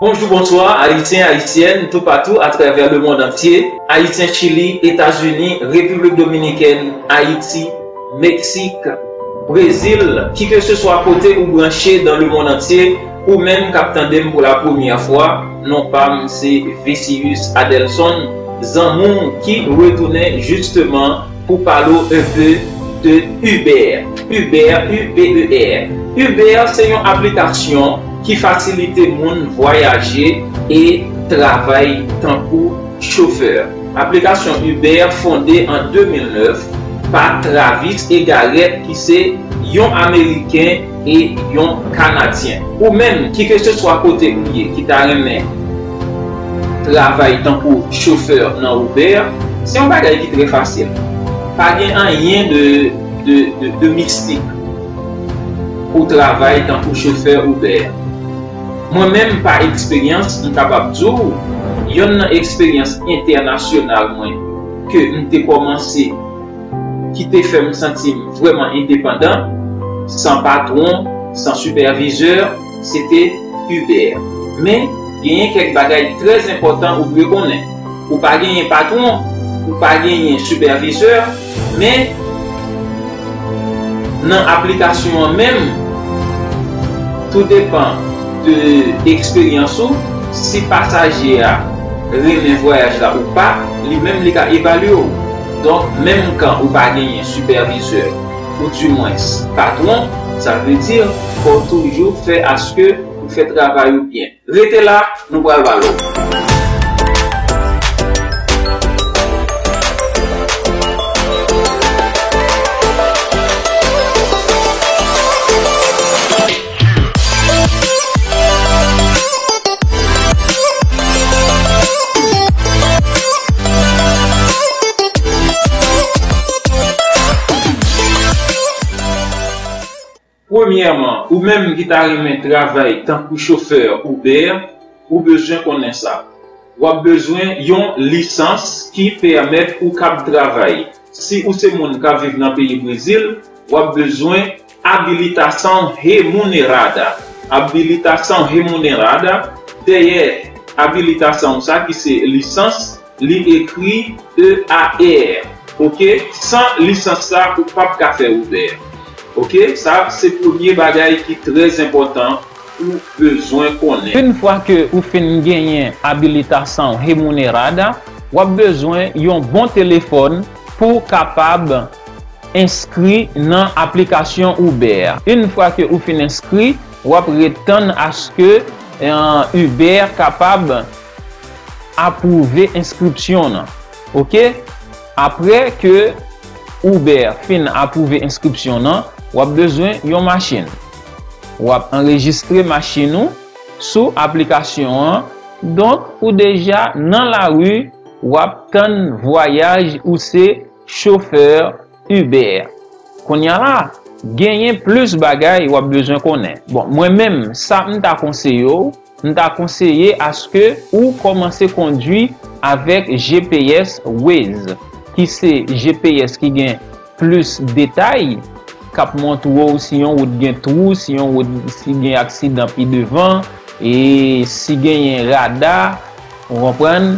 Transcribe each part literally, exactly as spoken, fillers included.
Bonjou, bonswa, Ayisyen, Ayisyèn, toupatou atravè lemonn antye, Ayisyen Chili, Etazini, Repiblik Dominikèn, Ayiti, Meksik, Brezil, kikeseswa kote ou branche dans le monde entier, ou menm k ap tande m pou la premyè fwa, non pa m se Vesius Adelson, zanmi w ki retounen jisteman pou pale w un peu de Uber. Uber, U B E R. Uber se yon aplikasyon ki fasilite moun vwayaje e travay tankou chofè. Aplikasyon Uber fonde an de mil nèf pa Travis Egarrett ki se yon Ameriken e yon Kanadyen. Ou menm, kikeseswa kote ou ye, ki ta renmen travay tankou chofè nan Uber, se yon bagay ki trè fasil. Pa gen anyen de, de, de, de mistik pou travay tankou chofè Uber. Mwen menm, pa eksperyans, m kapab di w, yonn nan eksperyans entènasyonal mwen ke m te kòmanse, ki te fè m santi m vrèman endepandan, san patwon, san sipèvizè, se te Uber. Men, genyen kèk bagay trè enpòtan ou dwe konnen. Ou pa genyen patwon, ou pa genyen sipèvizè, men nan aplikasyon an menm, tou depan de eksperyans ou, si pasaje a renmen vwayaj la ou pa, li menm li ka evalye w. Donk, menm kan ou pa genyen sipèvizè, oudimwens patwon, sa vle di, fò w toujou fè aske ou fè travay ou byen. Rete la, nou pral pale w. Premyèman, ou menm ki ta renmen travay tankou chofè Uber, ou bezwen konnen sa. W ap bezwen yon lisans ki pèmèt ou kab travay. Si ou se moun k ap viv nan peyi Brezil, w ap bezwen habilitação remunerada. Habilitação remunerada, dèyè abilitasaw sa ki se lisans, li ekri E A R. Oke? San lisans sa, ou p ap ka fè Uber. Oke? Sa, se premye bagay ki trè enpòtan ou bezwen konnen. Yon fwa ke ou fin genyen abilitação remunerada, w ap bezwen yon bon telefòn pou w kapab enskri nan aplikasyon Uber. Yon fwa ke ou fin enskri, w ap ret tann aske, eh, Uber kapab apwouve enskripsyon nan. Oke? Apre ke Uber fin apwouve enskripsyon nan, w ap bezwen yon machin. W ap anrejistre machin ou sou aplikasyon an. Donk, ou deja nan lari, w ap tann vwayaj ou se chofè Uber. Kounye a la, genyen plis bagay w ap bezwen konnen. Bon, mwen menm, sa m ta konseye w, m ta konseye aske ou kòmanse kondwi avèk G P S Waze, ki se G P S ki gen plis detay, k ap montre w si yon wout gen twou, si yon wout, si gen aksidan pi devan, e si genyen rada, ou konprann,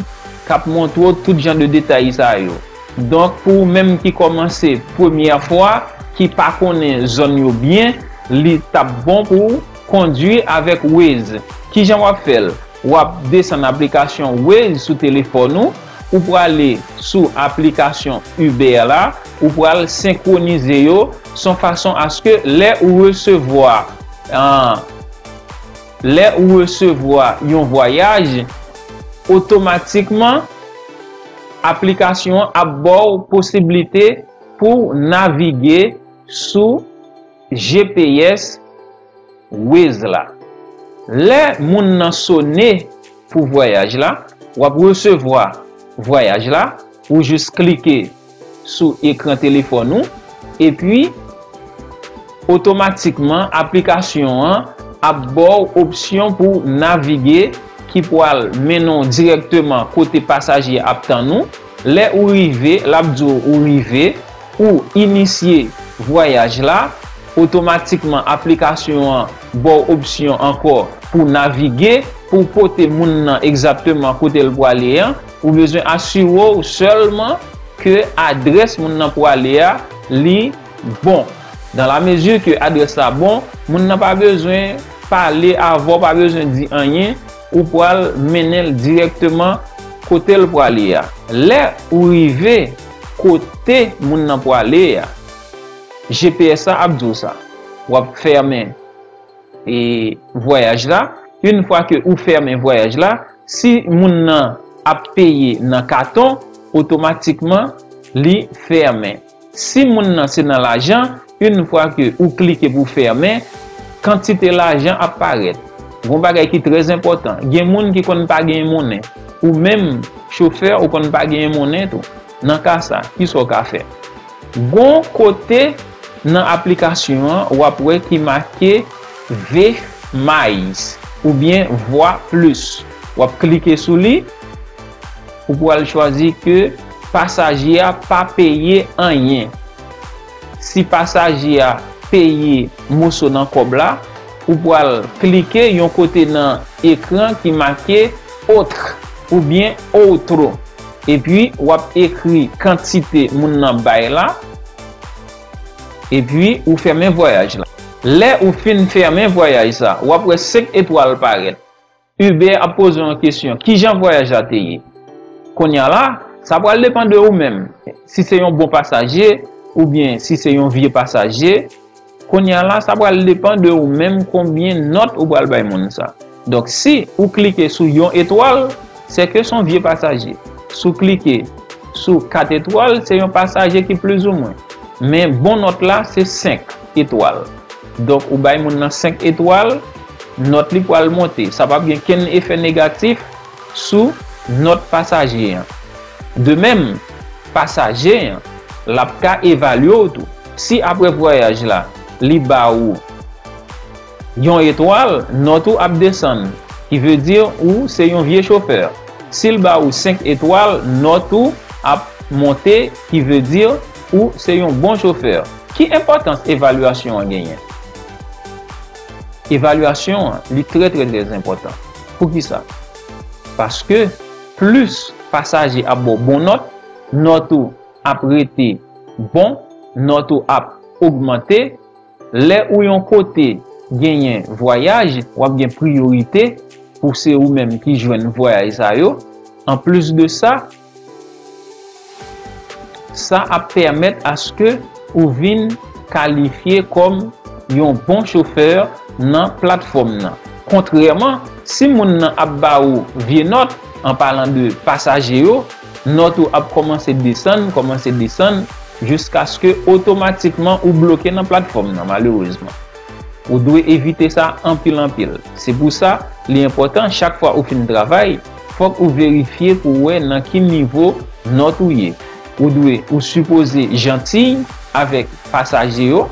k ap montre w tout jan de detay sa yo. Donk, pou ou menm ki kòmanse premyè fwa, ki pa konnen zòn yo byen, li t ap bon pou w kondwi avèk Waze. Kijan w ap fè l? W ap desann aplikasyon Waze sou telefòn ou, ou prale sou aplikasyon Uber la, ou pral senkwonize yo, se yon fason aske lè ou resevwa, ah, lè ou resevwa yon vwayaj, otomatikman, aplikasyon an ap ba w posiblite pou w navige sou G P S Waze la. Lè moun nan sone pou vwayaj la, w ap resevwa vwayaj la, ou jis klike sou ekran telefòn ou, epi otomatikman aplikasyon an ap ba w opsyon pou w navige ki pral mennen w dirèkteman kote pasaje a ap tann ou. Lè ou rive, l ap di w ou rive, ou inisye vwayaj la, otomatikman aplikasyon an ba w opsyon ankò pou navige pou w pote moun nan egzakteman kote l pwale an, ou bezwen asire w sèlman ke adrès moun nan pwale a, li bon. Dan la mezi ke adrès la bon, moun nan pa bezwen pale avè w, pa bezwen di anyen, ou pral mennen l dirèkteman kote l pwale a. Lè ou rive kote moun nan pwale a, G P S la ap di w sa. W ap fèmen e vwayaj la. Yon fwa ke ou fèmen vwayaj la, si moun nan ap peye nan katon, otomatikman li fèmen. Si moun nan se nan lajan, yon fwa ke ou klike pou fèmen, kantite lajan ap parèt. Gon bagay ki trè enpòtan, gen moun ki konn pa gen monnen. Ou menm chofè, ou konn pa gen monnen tou. Nan ka sa, kisa w ka fè? Gon kote nan aplikasyon an, w ap wè ki make Ve Mais oubyen Vwa Plis. W ap klike sou li, ou pral chwazi ke pasaje a pa peye anyen. Si pasaje a peye moso nan kòb la, ou pral klike yon kote nan ekran ki make Autre oubyen Otro. Epi, w ap ekri kantite moun nan bay la. Epi, ou fèmen vwayaj la. Lè ou fin fèmen vwayaj sa, w ap wè senk etwal parèt. Uber ap poze w yon kesyon, kijan vwayaj la te ye? Kounye a la, sa pral depann de ou menm. Si se yon bon pasaje, oubyen si se yon vye pasaje, kounye a la, sa pral depann de ou menm konbyen nòt ou pral bay moun sa. Donk, si ou klike sou yon etwal, se ke se yon vye pasaje. Si w klike sou kat etwal, se yon pasaje ki plizoumwen. Men bon nòt la, se senk etwal. Donk, ou bay moun nan senk etwal, nòt li pral monte. Sa p ap gen kenn efè negatif sou nòt pasaje an. De menm, pasaje an, l ap ka evalye w tou. Si apre vwayaj la, li ba ou yon etwal, nòt ou ap desann, ki vle di ou se yon vye chofè. Si l ba ou senk etwal, nòt ou ap monte, ki vle di ou se yon bon chofè. Ki enpòtans evalyasyon an genyen? Evalyasyon an, li trè, trè, trè enpòtan. Poukisa? Paske plis pasaje ap ba w bon nòt, nòt ou ap rete bon, nòt ou ap ogmante. Lè ou yon kote genyen vwayaj, w ap gen priyorite pou se ou menm ki jwenn vwayaj sa yo. Anplis de sa, sa ap pèmèt aske ou vin kalifye kòm yon bon chofè nan platfòm nan. Kontrèman, si moun nan ap ba ou vye nòt, an palan de pasaje yo, nòt ou ap kòmanse desann, kòmanse desann, jiskaske otomatikman ou bloke nan platfòm nan, malerezman. Ou dwe evite sa anpil, anpil. Se pou sa, li enpòtan, chak fwa ou fin travay, fòk ou verifye pou w wè nan ki nivo nòt ou ye. Ou dwe, ou sipoze jantiy avèk pasaje yo.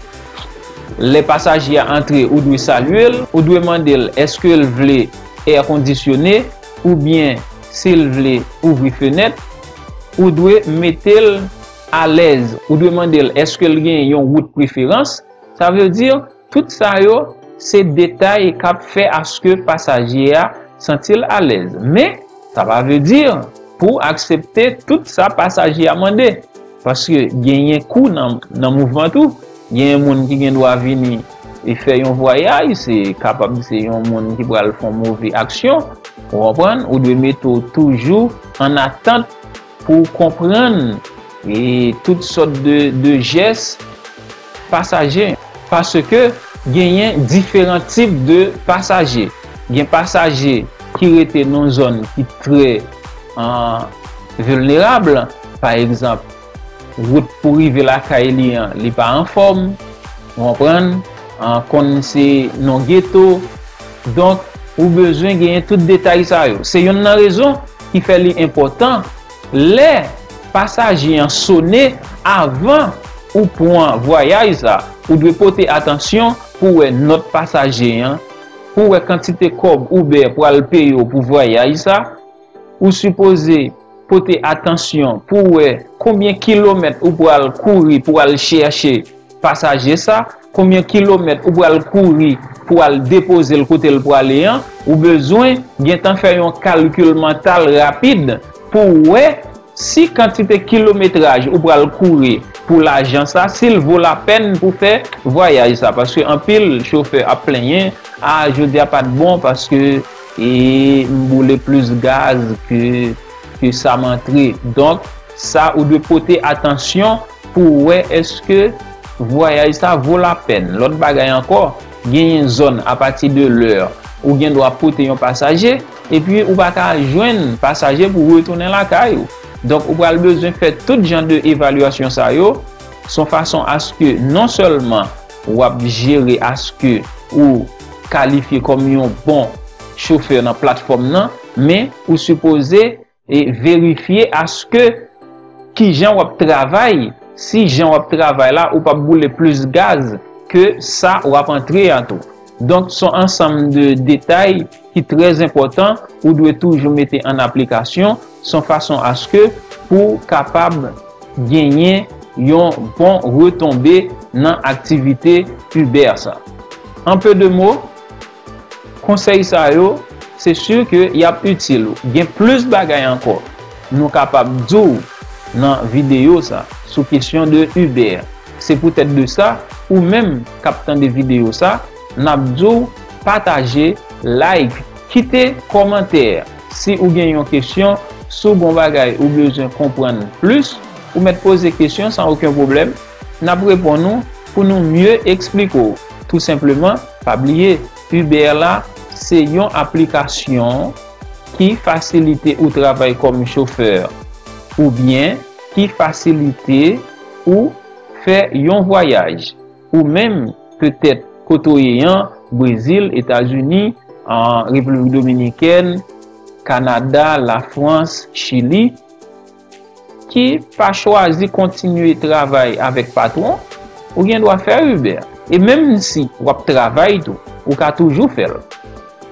Lè pasaje a antre, ou dwe salye l, ou dwe mande l èske l vle è kondisyone oubyen si l vle ouvri fenèt. Ou dwe mete l alèz, ou dwe mande l èske l gen yon wout preferans. Sa vle di, tout sa yo, se detay k ap fè aske pasaje a santi l alèz. Men, sa pa vle di pou w aksepte tout sa pasaje a mande. Paske genyen kou nan, nan mouvman tou. Genyen moun ki gen dwa vini e fè yon vwayaj, se kapab se yon moun ki pral fè yon move aksyon. Ou konprann? Ou dwe mete w toujou an atant pou w konprann e tout sòt de, de jès pasaje. Paske genyen diferan tip de pasaje. Gen pasaje ki rete nan zòn ki trè, ah, vilnerab. Pa egzanp, wout pou rive lakay li an, li pa anfòm, ou konprann? Ah, konn se nan geto. Donk, ou bezwen genyen tout detay sa yo. Se youn nan rezon ki fè li enpòtan, lè pasaje an sone avan ou pran vwayaj sa, ou dwe pote atansyon pou wè nòt pasaje an, pou wè kantite kòb Uber pral peye w pou vwayaj sa. Ou sipoze pote atansyon pou wè konbyen kilomèt ou pral kouri pou al chèche pasaje sa, konbyen kilomèt ou pral kouri pou al depoze l kote l prale an, ou bezwen gentan fè yon kalkil mantal rapid pou w wè si kantite kilometraj ou pral kouri pou lajan sa, si l vo lapèn pou fè vwayaj sa. Paske anpil chofè ap plenyen, a, jodi a pa t bon paske e, m boule plis gaz ke, ke sa m antre. Donk, sa ou dwe pote atansyon pou w wè èske vwayaj sa vo lapèn. Lòt bagay ankò, genyen zòn apati de lè ou gen dwa pote yon pasaje, epi ou pa ka jwenn pasaje pou retounen lakay ou. Donk, ou pral bezwen fè tout jan de evalyasyon sa yo, se yon fason aske non sèlman w ap jere aske ou kalifye kòm yon bon chofè nan platfòm nan, men ou sipoze e verifye aske kijan w ap travay, si jan w ap travay la, ou p ap boule plis gaz ke sa w ap antre a tou. Donk, se yon ansanm de detay ki trè enpòtan ou dwe toujou mete an aplikasyon, se yon fason aske pou w kapab genyen yon bon retonbe nan aktivite Uber sa. An pe de mo, konsèy sa yo, se si ke y ap itil ou. Gen plis bagay ankò nou kapab di w nan videyo sa sou kesyon de Uber. Se poutèt de sa, ou menm k ap tande videyo sa, n ap di w pataje, like, kite kòmantè. Si ou gen yon kesyon, si w gen yon bagay ou bezwen konprann plis, ou mèt poze kesyon san okenn pwoblèm. N ap reponn ou pou nou mye eksplike w. Tou senpleman, pa bliye, Uber la, se yon aplikasyon ki fasilite ou travay kòm chofè, oubyen ki fasilite ou fè yon vwayaj. Ou menm, petèt, kote w ye an, Brezil, Etazini, an Repiblik Dominikèn, Kanada, Lafrans, Chili, ki pa chwazi kontinye travay avèk patwon, ou gen dwa fè Uber. E menm si w ap travay tou, ou ka toujou fè l.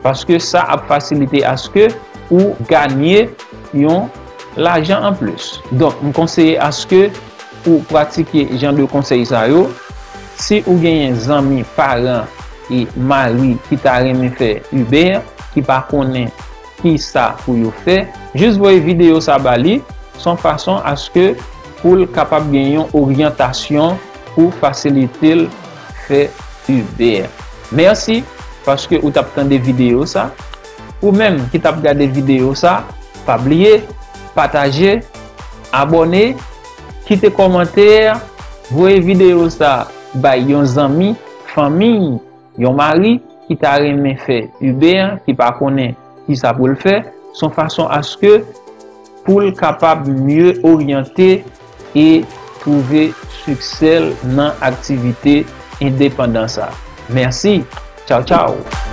Paske sa ap fasilite aske ou ganye yon lajan anplis. Donk, m konseye aske ou pratike jan de konsèy sa yo. Si ou genyen zanmi, paran e mari ki ta renmen fè Uber, ki pa konnen ki sa pou yo fè, jis voye videyo sa ba li, se yon fason aske pou l kapab gen yon oryantasyon pou fasilite l fè Uber. Mèsi paske ou t ap tande videyo sa. Ou menm ki t ap gade videyo sa, pa bliye pataje, abòne, kite kòmantè, voye videyo sa bay yon zanmi, fanmi, yon mari ki ta renmen fè Uber, ki pa konnen ki sa pou l fè, se yon fason aske pou l kapab mye oryante e twouve siksè l nan aktivite endepandan sa. Mèsi. Tchaw, tchaw.